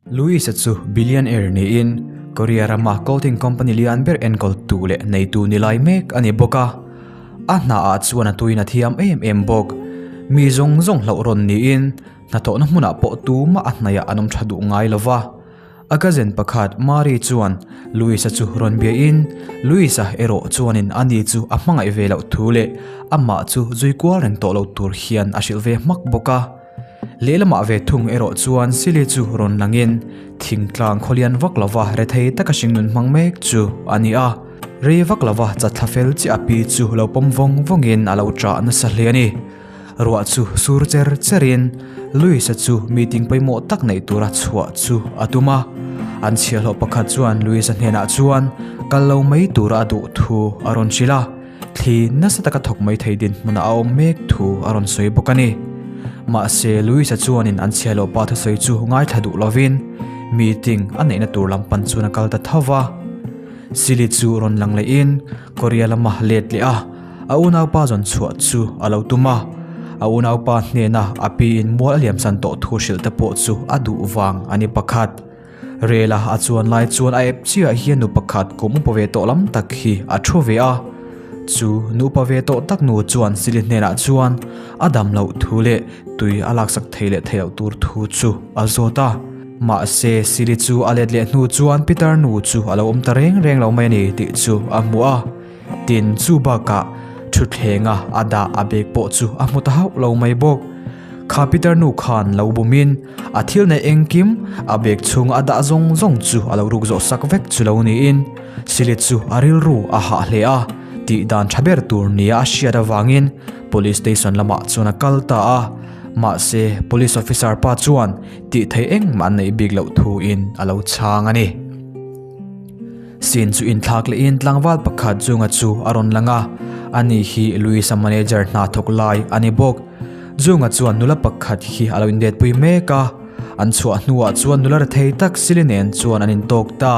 Louis-a chu billionaire niin Korea rama clothing company lian ber enkawltu leh neitu ni lai mek a ni bawk a. A hnaah chuan a tuin a thiam em em bawk. Mi zawng zawng hlauh rawn niin hnathawhna hmunah pawh tumah a hnaihah an awm tha duh ngai lo va. A cousin pakhat Mari chuan Louis-a chu rawn biain Louis-a erawh chuanin ani chu a hmangaih ve loh thu leh amah chu zui kual reng tawh lo tur hian a hrilh ve hmak bawk a. Lehlamah ve thung erawh chuan Silly chu rawn langin thingtlang khawlian vak lova rethei taka hringnun hmang mek chu a ni a. Rei vak lova chatthla fel chiah a pi chu lo pawm vawng vawngin a lo ṭah nasa hle a ni. Ruah chu sur cher cherin Louis-a chu meeting pawimawh tak neih tura chhuah chu a tum a. An chhiahhlawh pakhat chuan Louis-a hnenah chuan kal lo mai tura a duh thu a rawn hrilh a, thli nasa taka thawk mai thei dinhmunah a awm mek thu a rawn sawi bawk a ni. Mahse, Louis-a chuanin an chhiahhlawh pa thusawi chu ngaithla duh lovin meeting a neihna tur lam pan chuan a kal ta tho va. Silly chu rawn lang lehin Korea lama let leh a. A unaupa zawn chhuah chu a lo tum a, a unaupa hnena a piin mual a liamsan tawh thu hrilh te pawh chu a duh vang a ni pakhat. Rela a chuan lai chuan a ep chiah hian nu pakhat kum upa ve tawh lam tak hi a thu ve a. Chu nu upa ve tawh tak nu chuan Sili hnenah chuan a dam loh thu leh tui a laksak thei leh thei loh tur thu chu a zawt a. Mahse Sili chu a let leh hnu chuan Peter nu chu a lo awm ta reng reng lo mai a ni tih chu a hmu a. Tin, chu bakah thuthlenga a dah a bag pawh chu a hmu ta hauh lo mai bawk. Kha Peter nu khan lo bumin a thil neih engkim a bag chhunga a dah zawng zawng chu a lo ruk zawh sak vek chu lo niin Silit chu a rilru a hah hle a, tih dan tha ber tur nia a hriat avangin Police Station lamah chuan a kal ta a. Mahse, Police Officer pa chuan tih theih engmah an neih bik loh thuin a lo chhang a ni. Sin chu inthlak lehin tlangval pakhat Junga chu a rawn lang a, ani hi Luisa manager hna thawk lai a ni bawk. Junga chuan nula pakhat hi a lo indetpui mek a, an chhuah hnuah chuan nula rethei tak Sili nen chuan an intawk ta.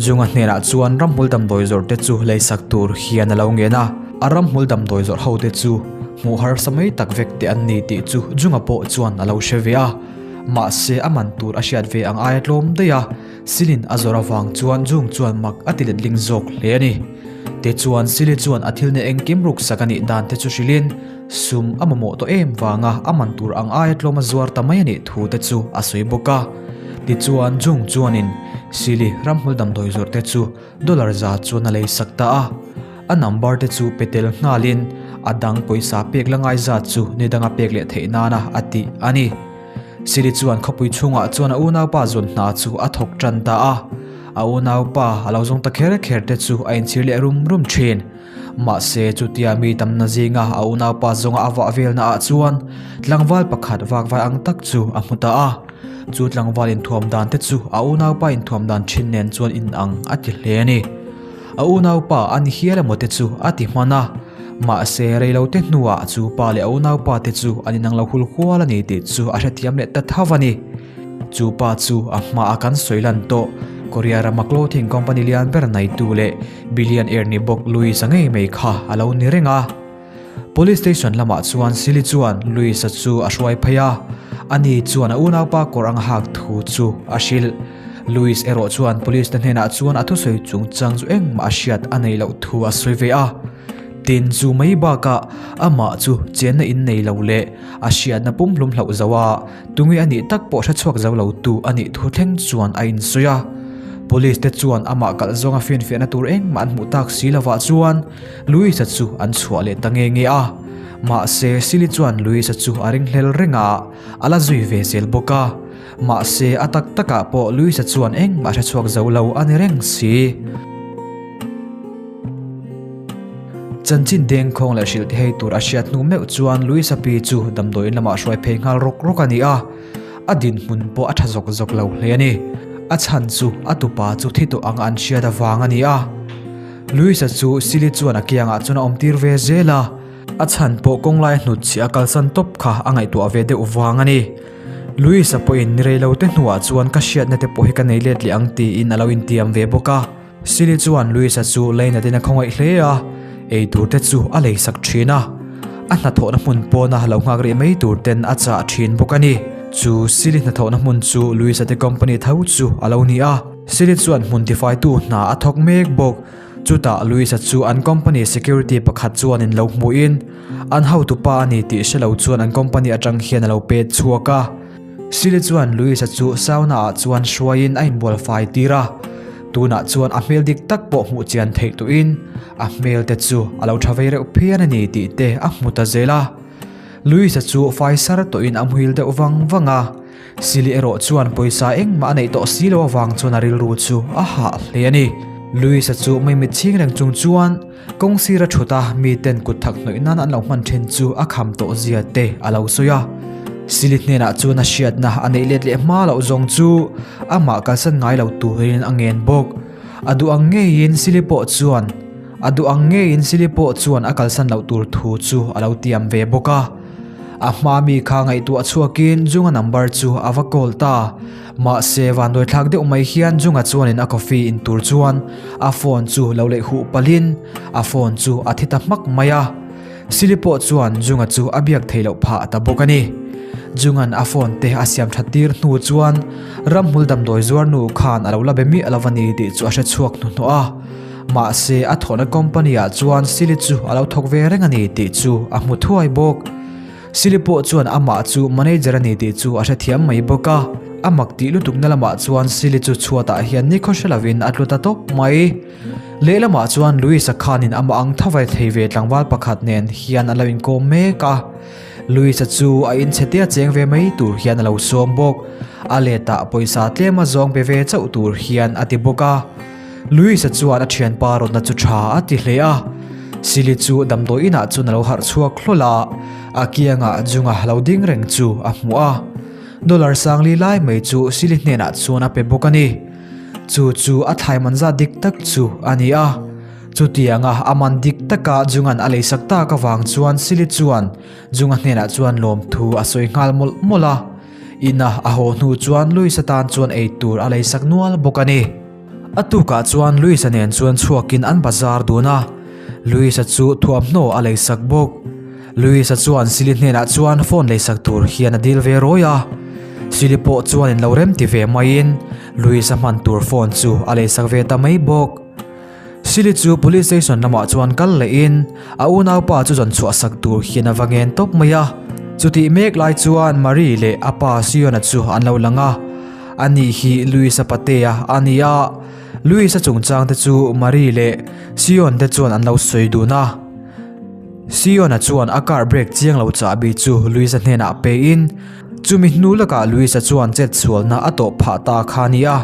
Junga hnenah chuan ramhmul damdawi zawrh te chu leisak tur hian a lo ngen a, a ramhmul damdawi zawrh ho te chu hmuh harsa mai tak vek te an ni tih chu Junga pawh chuan a lo hre ve a, mahse a man tur a hriat ve ang aia tlawm daih a. Silin a zawrh avang chuan Jung chuan mak a ti letling zawk hle a ni. Tichuan Sili chuan a thil neih engkim ruksak a nih dan te chu hrilhin sum a mamawh tawh em vanga a man tur ang aia tlawm a zuar ta mai a nih thu te chu a sawi bawk a. Tichuan Jung chuanin Sili ramhmul damdawi zawrh te chu dollar za chuan a leisak ta a. A number te chu pe tel nghalin a dang pawisa pek la ngai zat chu ni danga pek leh theih nana a tih a ni. Siri chuan khawpui chhungah chuan a unaupa zawn hna chu a thawk tan ta a. A unaupa a lo zawng ta kher kher te chu a inchhir leh rum rum thin. Mahse chutia mi tamna zinga a unaupa zawnga a vah velna ah chuan tlangval pakhat vakvai ang tak chu a hmu ta a. Chu tlangval inthuam dan te chu a unaupa inthuam dan thin nen chuan inang a ti hle a ni. A unaupa a ni hial emaw te chu a ti hman a, mahse reilote hnuah chu pa leh a unaupa te chu an inang lo hul hual a ni tih chu a hrethiam leh ta tho a ni. Chu pa chu a hmaah kan sawi lan tawh, Korea rama clothing company lian ber neitu leh billionaire ni bawk Louis-a ngei mai kha a lo ni reng a. Police station lamah chuan Silly chuan Louis-a chu a hruai phei a, ani chuan a unaupa kawr ang hak thu chu a hrilh. Louis erawh chuan police te hnenah chuan a thusawi chungchang chu engmah a hriat a nei loh thu a sawi ve a. Tin, chu mai bakah amah chu chenna in nei lo leh a hriatna pumhlum hlauh zo a, tunge a nih tak pawh hrechhuak zo lo tu a nih thu thleng chuan a insawi a. Police te chuan amah kalh zawnga finfiahna tur engmah an hmuh tak si lovah chuan Louis-a chu an chhuah leh ta nge nge a. Mahse, Silly chuan Louis-a chu a ringhlel reng a, a la zui ve zel bawk a. Mahse, a tak takah pawh Louis-a chuan engmah hre chhuak zo lo a ni reng si. Chanchin dengkhawng leh hrilh thei tur a hriat hnu meuh chuan Louis-a pi chu damdawiin lamah hruai phei nghal rawk rawk a ni a. A dinhmun pawh a tha zawk zawk lo hle a ni. A chhan chu a tupa chu thi tawh ang an hriat avang a ni a. Louis-a chu Silly chuan a kiangah chuan a awm tir ve zel a, a chhan pawh kawnglai hnut chhiah a kalsan tawp kha a ngaihtuah ve deuh vang a ni. Louis-a pawhin ni rei lo te hnuah chuan ka hriatna te pawh hi ka nei let leh ang tiin a lo intiam ve bawk a. Silly chuan Louis-a chu leinatin a khawngaih hle a, ei tur te chu a leisak thin a, a hnathawhna hmun pawna lo nghak rih mai tur ten a chah thin bawk a ni. Chu Silly hnathawhna hmun chu Luisa te company tho chu a lo ni a. Silly chuan hmun tifaitu hna a thawk mek bawk. Chutah Luisa chu an company security pakhat chuanin lo hmuhin an hotupa a ni tih hre lo chuan an company atang hian a lo pet chhuak a. Silly chuan Luisa chu sauna ah chuan hruaiin a inbual fai tir a. Tunah chuan a hmel dik tak pawh hmuh chian theih tuhin a hmel te chu a lo tha vei reuh phian a ni tih te a hmu ta zel a. Luisa chu fai sar tawhin a muhil deuh vang vang a, Silly erawh chuan pawisa engmah a neih tawh si lo avang chuan a rilru chu a hah hle a ni. Luisa chu mei chhing reng chung chuan kawng sira thut a miten kut thak hnawih nan an lo hman then chu a kham tawh zia te a lo sawi a. Silly hnenah chuan a hriatna a neih let leh hma loh zawng chu amah kalsan ngai lo turin a ngen bawk. A duh ang ngeiin Silly pawh chuan A duh ang ngeiin Silly pawh chuan a kalsan loh tur thu chu a lo tiam ve bawk a. A hma mi kha ngaihtuah chhuakin Junga number chu a va call ta. Mahse vanduaithlak deuh mai hian Junga chuanin a coffee in tur chuan a phone chu lo leih huh palhin a phone chu a thi ta hmak mai a. Silly pawh chuan Junga chu a biak theih loh phah ta bawk a ni. Junga'n a phone te a siam that tir hnu chuan ramhmul damdawi zuar nu khan a lo la be miah lo a ni tih chu a hre chhuak hnuhnawh a. Mahse, a thawhna company ah chuan Silly chu a lo thawk ve reng a ni tih chu a hmu thuai bawk. Silly pawh chuan amah chu manager a ni tih chu a hrethiam mai bawk a. A mak tih lutukna lamah chuan Silly chu chhuatah hian nikhaw hre lovin a tlu ta tawp mai. Lehlamah chuan Louis-a khanin amah ang thavai thei ve tlangval pakhat nen hian a lo inkawm mek a. Louis-a chu a inchhe tia cheng ve mai tur hian a lo sawm bawk. A letah pawisa tlema zawng pe ve chauh tur hian a ti bawk a. Louis-a chuan a thianpa rawtna chu tha a ti hle a. Silly chu damdawi inah chuan a lo harh chhuak hlawl a, a kiangah Junga lo ding reng chu a hmu a. Dollar sangli lai mai chu Silly hnenah chuan a pe bawk a ni. Chu chu a thlai man zat dik tak chu a ni a. Chutianga a man dik taka Junga'n a leisak tak avang chuan Silly chuan Junga hnenah chuan lawmthu a sawi nghal mawlh mawlh a. Ina a haw hnu chuan Louis-a tan chuan ei tur a leisak nual bawk a ni. A tukah chuan Louis-a nen chuan chhuakin an bazar dun a, Louis-a chu thuamhnaw a leisak bawk. Louis-a chuan Silly hnenah chuan phone leisak tur hian a dil ve rawi a. Silly pawh chuan in lo rem ti ve maiin Louis-a hman tur phone chu a leisak ve ta mai bawk. Silly chu police station lamah chuan kal lehin a unaupa chu zawn chhuah sak tur hian a va ngen tawp mai a. Chutih mek lai chuan Marie leh a pa Siona chu an lo lang a. Ani hi Louis-a patea a ni a, Louis-a chungchang te chu Marie leh Sion te chuan an lo sawi dun a. Siona chuan a car brake chiang lo chahbi chu Louis-a hnenah pein, Chumi hnu lakah Luisa chuan chet sualna a tawh phah ta kha a ni a,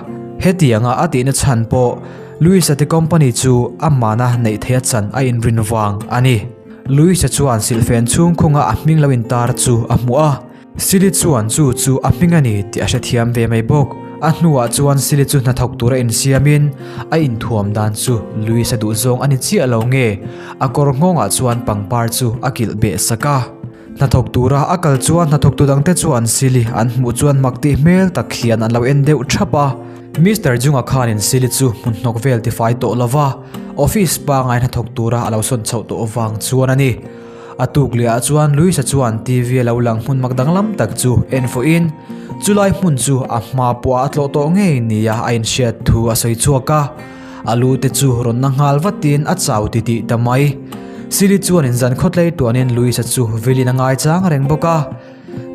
hetianga a tihna chhan pawh Luisa te company chu a mana neih theih a chan a inrin vang a ni. Luisa chuan silhfen chhungkhunga a hming lo intar chu a hmu a, Silly chuan chu chu a hming a ni tih a hrethiam ve mai bawk. A hnuah chuan Silly chu hnathawk tura insiamin a inthuam dan chu Luisa duhzawng a ni chiah lo nge a kawr nghawngah chuan pangpar chu a kilh beh sak a. Hnathawk tura a kal chuan hnathawktu dangte chuan Silly an hmuh chuan mak tih hmel tak hian an lo en deuh thap a. Mister Junga khanin Silly chu hmun hnawk vel tifai tawh lova office pangai hnathawk tura a lo sawn chhoh tawh vang chuan a ni. A tuk leh ah chuan Luisa chuan TV a lo lang hmun mak danglam tak chu en fuhin chulai hmun chu a hma pawh a tlawh tawh ngei nia a inhriat thu a sawi chhuak a. A lu te chu rawn na nghal vatin a chau ti tih ta mai. Silly chuanin zan khawtlei tuanin Louisa chu vilin a ngai chang reng bawk a.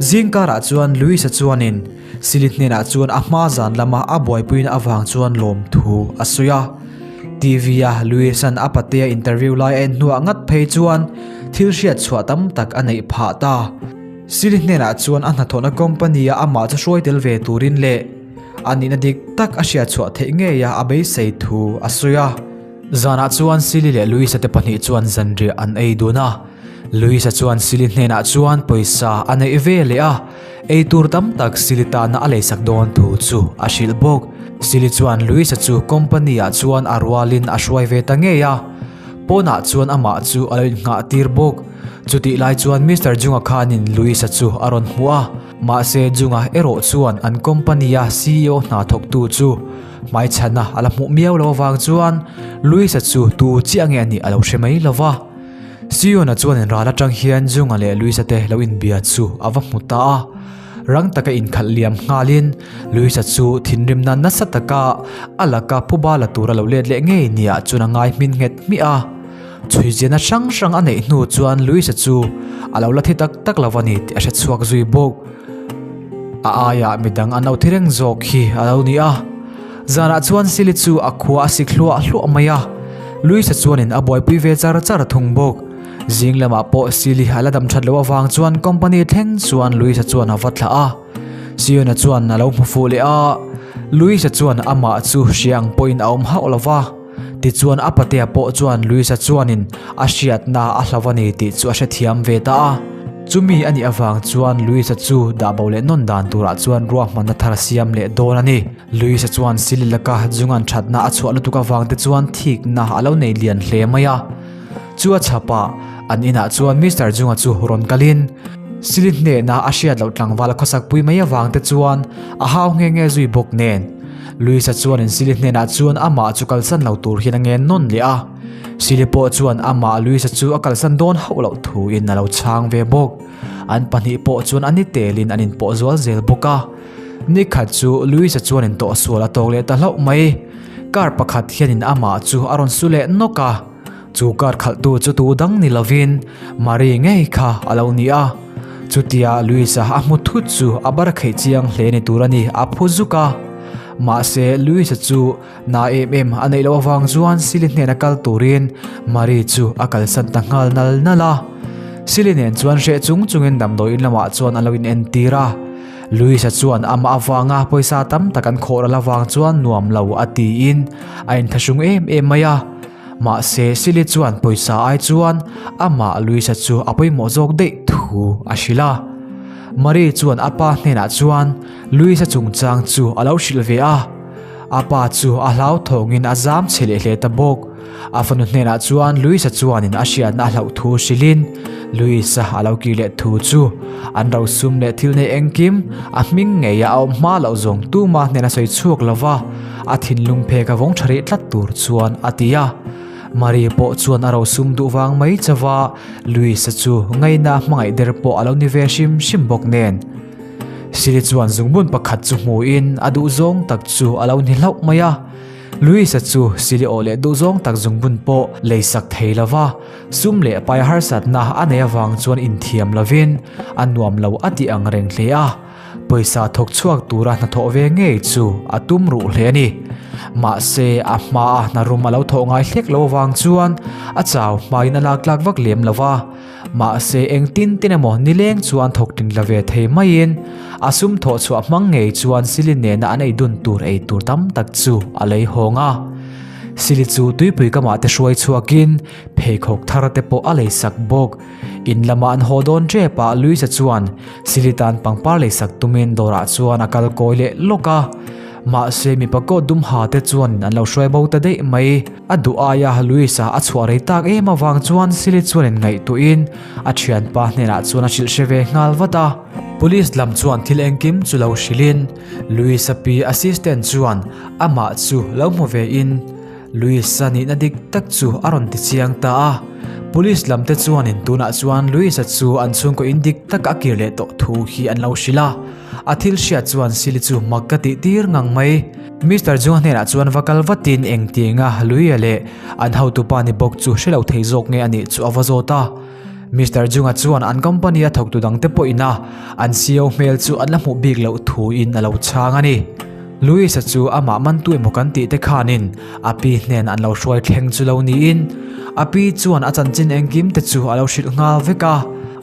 Zing karah chuan Louisa chuanin Silly hnenah chuan a hma zan lama a buaipuina avang chuan lawmthu a sawi a. TV a Louisa'n a patea interview lai a en hnuah ngat phei chuan thil hriat chhuah tam tak a neih phah ta. Silly hnenah chuan a hnathawhna company a amah chu hruai tel ve turin leh A nihna dik tak a hriatchhuah theih ngei a a beisei thu a sawi a. Zanah chuan Silly leh Louisa te pahnih chuan zanriah an ei dun a. Louisa chuan Silly hnenah chuan pawisa a neih ve leh a, ei tur tam tak Silly tana a leisak dawn thu chu a hrilh bawk. Silly chuan Louisa chu company ah chuan a rualin a hruai ve ta ngei a. Pawnah chuan amah chu a lo innghah tir bawk. Chutih lai chuan Mister Junga khanin Louisa chu a rawn hmu a. Mahse Junga erawh chuan an company-a CEO hna thawktu chu hmaichhana a la hmuh miau lo avang chuan Louis-a chu tu chiah nge a nih a lo hre mai lo va. Sion-a chuan ral atang hian Junga leh Louis-a te lo inbia chu a va hmu ta a. Rang taka inkhalh liam nghalin Luisa chu thinrimna nasa taka a laka phuba la tura lo let leh ngei nia chuan a ngai hmin nghet hmiah a. Chhuiziana hrang hrang a neih hnu chuan Luisa chu a lo la thi tak tak lo a ni tih a hre chhuak zui bawk. A aiah midang an lo thi reng zawk hi a lo ni a. Zanah chuan Silly chu a khua a sik hluah hluah mai a. Luisa chuanin a buaipui ve char char thung bawk. Zing lamah pawh Silly a la dam that loh avang chuan company thleng chuan Luisa chuan a va thlah a. Siona chuan a lo hmu fuh leh a, Luisa chuan amah chu hria ang pawhin a awm hauh lo va. Tichuan a patea pawh chuan Luisa chuanin a hriatna a hlau a ni tih chu a hrethiam ve ta a. Chumi a nih avang chuan Luisa chu dah bo leh nawn dan turah chuan ruahmanna thar a siam leh dawn a ni. Luisa chuan Silly laka Jungan thatna a chhuah lutuk avang te chuan thikna a lo nei lian hle mai a. Chu a chhapah an inah chuan Mister Junga chu rawn kalin Silly hnena a hriat loh tlangval a khawsakpui mai avang te chuan a hau nghe nghe zui bawk nen. Luisa chuanin Silly hnenah chuan amah chu kalsan lo tur hian a ngen nawn leh a. Silly pawh chuan amah Luisa chu a kalsan dawn hauh loh thuin a lo chhang ve bawk. An pahnih pawh chuan a ni telin an inpawh zual zel bawk a. Nikhat chu Luisa chuanin tawhsual a tawk leh ta hlauh mai. Car pakhat hianin amah chu a rawn su leh nawk a. Chu car khalhtu chu tu dang ni lovin Marie ngei kha a lo ni a. Chutia Luisa a hmu thut chu a bar kheih chiang hle ni tur a ni, a phu zuk a. Mahse Luisa chu na em em a neih loh avang chuan Silly hnena kal turin Marie chu a kalsan ta nghal nal nal a. Silly nen chuan hreh chung chungin damdawiin lamah chuan a lo inentir a. Luisa chuan amah avanga pawisa tam tak an khawh ral avang chuan nuam lo a tiin a inthlahrung em em mai a. Mahse, Silly chuan pawisa ai chuan amah Luisa chu a pawimawh zawk daih thu a hrilh a. Marie chuan a pa hnenah chuan Luisa chungchang chu a lo hrilh ve a. A pa chu a hlauthawngin a zam chhe leh hle ta bawk. A fanu hnenah chuan Luisa chuanin a hriatna a hlauh thu hrilhin Luisa a lo kir leh thu chu an rosum leh thil nei engkim a hming ngeia a awm hma loh zawng tuma hnena sawi chhuak lova a thinlung phek a vawng tha rih tlat tur chuan a ti a. Marie pawh chuan a rosum duh vang mai chauha Luisa chu ngaina hmangaih der pawh a lo ni ve hrim hrim bawk nen. Siri chuan zungbun pakhat chu hmuin a duhzawng tak chu a lo ni hlauh mai a. Luisa chu Siri aw leh duhzawng tak zungbun pawh leisak thei lova sum leh pai harsatna a nei avang chuan inthiam lovin a nuam lo a tih ang reng hle a. Pawisa thawk chhuak tura hnathawh ve ngei chu a tum ruh hle a ni. Mahse, a hmaa hna rum a lo thawh ngai hlek lo avang chuan a chau hmain a lak tlak vak lem lo va. Mahse, engtin tin emaw nileng chuan thawk tin la ve thei maiin a sum thawh chhuah hmang ngei chuan Silly nena an ei dun tur ei tur tam tak chu a lei hawng a. Silly chu tuipui kamah te hruai chhuakin pheikhawk thar te pawh a leisak bawk. In lamah an haw dawn tep a, Luisa chuan Silly tan pangpar leisak tumin dawrah chuan a kal kawi leh lawk a. Mahse mipa coat dum ha te chuan an lo hruai bo ta daih mai. A duh aia Luisa a chhuah rei tak em avang chuan Silly chuan in ngaihtuahin a thianpa hnenah chuan a hrilh hre ve nghal vat a. Police lam chuan thil engkim chu lo hrilhin Luisa pi assistant chuan amah chu lo hmu ve in Luisa nihna dik tak chu a rawn ti chiang ta a. Police lam te chuanin tunah chuan Luisa chu an chhungkaw in dik tak a kir leh tawh thu hi an lo hrilh a. A thil hriat chuan Silly chu mak ka tih tir ngang mai. Mister Junga hnenah chuan va kal vatin engtianga Luia leh an hotupa ni bawk chu hre lo thei zawk nge a nih chu a va zawt a. Mister Junga chuan an company a thawktu dangte pawhin a an CEO hmel chu an la hmuh bik loh thuin a lo chhang a ni. Luisa chu amah mantu emaw kan tih te khanin a pi hnen an lo hruai thleng chu lo niin a pi chuan a chanchin engkim te chu a lo hrilh nghal vek a.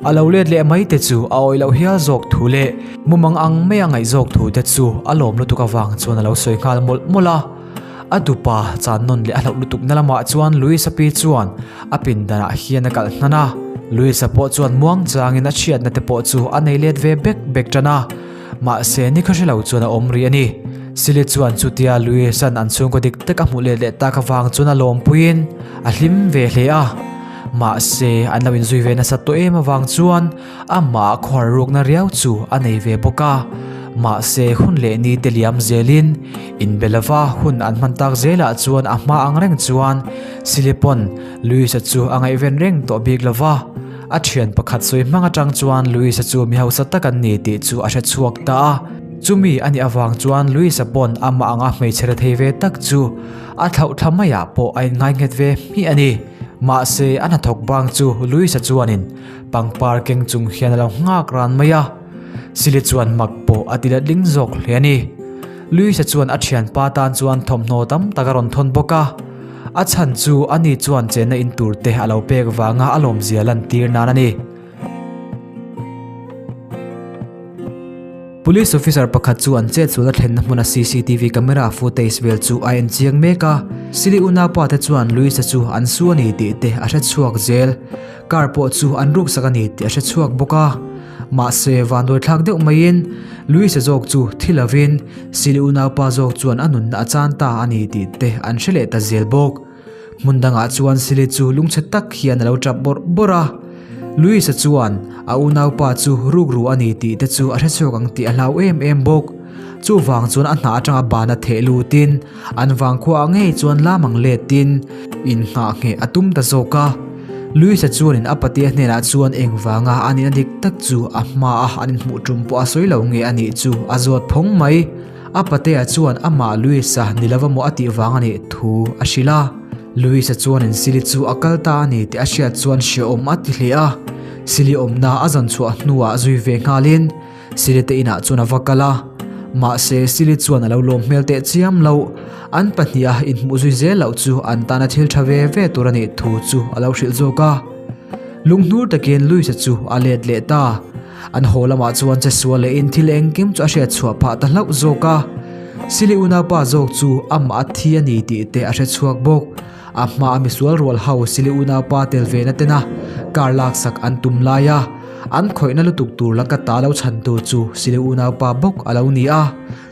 A lo let leh mai te chu a awih loh hial zawk thu leh mumang ang mai a ngaih zawk thu te chu a lawm lutuk avang chuan a lo sawi nghal mawlh mawlh a. A dupa chan nawn leh a hlauh lutuk na lamah chuan Luisa pi chuan a pindanah hian a kalh hnan a. Luisa pawh chuan muang changin a chhiatna te pawh chu a nei let ve bek bek tan a. Mahse ni kha hre lo chuan a awm rih a ni. Silly chuan chutia Luisa'n an chhungkaw dik tak a hmuh let leh tak avang chuan a lawmpuiin a hlim ve hle a. Mahse an lo inzui ve nasa tawh em avang chuan amah khuar rukna riau chu a nei ve bawk a. Mahse hun leh ni te liam zelin inbe lova hun an hman tak zelah chuan a hma ang reng chuan Silly pawn Luisa chu a ngaihven reng tawh bik lova. A thian pakhat sawi hmang atang chuan Louis-a chu mi hausa tak an ni tih chu a hre chhuak ta a. Chumi a nih avang chuan Louis-a pawn amah anga hmeichhe rethei ve tak chu a thlauh thla maiah pawh a inngai nghet ve hmiah a ni. Mahse, a hnathawk bang chu Louis-a chuanin pangpar keng chung hian a lo nghak ran mai a. Sili chuan mak pawh a ti letling zawk hle a ni. Louis-a chuan a thianpa tan chuan thawmhnaw tam tak a rawn thawn bawk a. A chhan chu ani chuan chenna in tur te a lo pek vanga a lawmzia lantir nan a ni. Police officer pakhat chu an chet sual a thlenna hmuna cctv camera footage vel chu a en chiang mek a. Sili unaupa te chuan Louis-a chu an su a ni tih te a hre chhuak zel. Car pawh chu an ruksak a ni tih a hre chhuak bawk a. Mahse, vanduaithlak deuh maiin Louis-a zawk chu thi lovin Sili unaupa zawk chuan a nunna a chan ta a ni tih te an hre leh ta zel bawk. Hmun dangah chuan Sili chu lungchhe tak hian a lo tap bawrh bawrh a. Louis-a chuan a unaupa chu rukru a ni tih te chu a hre chhuak ang tih a hlau em em bawk. Chuvang chuan a hna atanga bana theh lutin an vangkhuaah ngei chuan lam ang letin innghah ngheh a tum ta zawk a. Louis-a chuanin a patea hnenah chuan engvanga a nihna dik tak chu a hmaa an inhmuh tum pawh a sawi lo nge a nih chu a zawt phawng mai. A patea chuan amah Louis-a ni lova maw a tih vang a nih thu a hrilh a. Louis-a chuanin Silly chu a kal ta a ni tih a hriat chuan hrehawm a ti hle a. Silly awmna a zawn chhuah hnuah zui ve nghalin Silly te inah chuan a va kal a. Mahse Silly chuan a lo lawm hmel teh chiam lo. An pahniha inhmuh zui zel loh chu an tana thil tha ve ve tur a nih thu chu a lo hrilh zawk a. Lunghnur takin Louis-a chu a let leh ta. An haw lamah chuan che sual leh in thil engkim chu a hriat chhuah phah ta hlauh zawk a. Silly unaupa zawk chu amah a thi a ni tih te a hre chhuak bawk. A hma a misual rual ho Silly unaupa tel ve na tena car laksak an tum lai a, an khawihna lutuk tur laka ta lo chhan tur chu Silly unaupa bawk a lo ni a,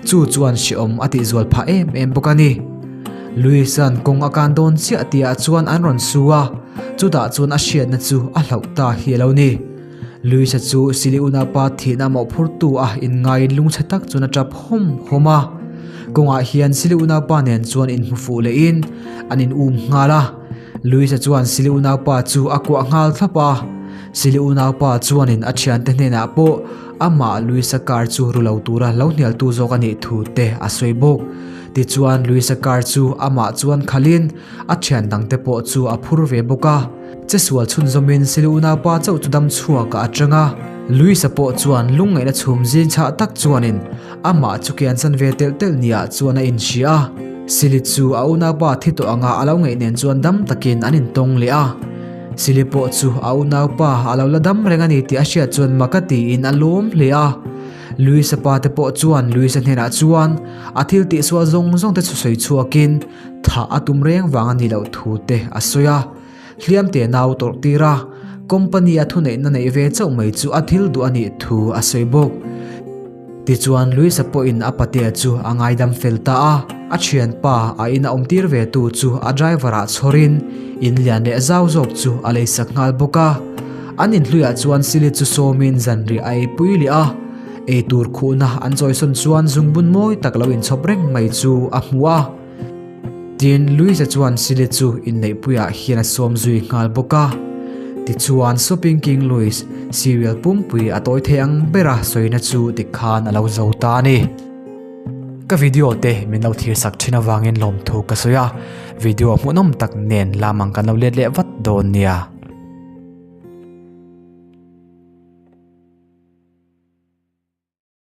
chu chuan hrehawm a tihzual phah em em bawk a ni. Louis-a'n kawng a kan dawn chiah tihah chuan an rawn su a, chutah chuan a hriatna chu a hlauh ta hi a lo ni. Luisa chu Sili unaupa thihna mawhphurtu a inngaiin lungchhe tak chuan a tap hawm hawm a. Kawngah hian Sili unaupa nen chuan inhmu fuh lehin an in um nghal a. Luisa chuan Sili unaupa chu a kuah nghal thlap a. Sili unaupa chuanin a thiante hnenah pawh amah Luisa car chu ru lo tura lo hnialtu zawk a nih thu te a sawi bawk. Tichuan Luisa car chu amah chuan khalhin a thian dangte pawh chu a phur ve bawk a. Che sual chhunzawmin Sili unaupa chauh chu dam chhuakah a tang a, Luisa pawh chuan lungngaihna chhum zing chhah tak chuanin amah chu ke an chan ve telh telh niah chuan a inhria a. Sili chu a unaupa thi tawh anga a lo ngaih nen chuan dam takin an intawng leh a. Sili pawh chu a unaupa a lo la dam reng a ni tih a hriat chuan mak a tiin a lawm hle a. Luisa pa te pawh chuan Luisa hnenah chuan a thil tihsual zawng zawng te chu sawi chhuakin thah a tum reng vang a nih loh thu te a sawi a. Hliamte nau tawrh tir a, company a thuneihna neih ve chauh mai chu a thil duh a nih thu a sawi bawk. Tichuan Luisa pawhin a patea chu a ngaidam fel ta a, a thianpa a ina awm tir ve tu chu a driver ah chhawrin in lian leh zau zawk chu a leisak nghal bawk a. An inhluiah chuan Silly chu sawmin zanriah a eipui leh a, eitur khuhna an chawisawn chuan zungbun mawi tak lo inchhawp reng mai chu a hmu a. Tin, Louisa chuan Silly chu inneihpuiah hian a sawm zui nghal bawk a. Tichuan, Shopping King Louis serial pumpui a tawi thei ang bera sawina chu tikhan a lo zo ta a ni. Ka video te min lo thirsak thin avangin lawmthu ka sawi a, video hmuhnawm tak nen lamang kan lo let leh vat dawn nia.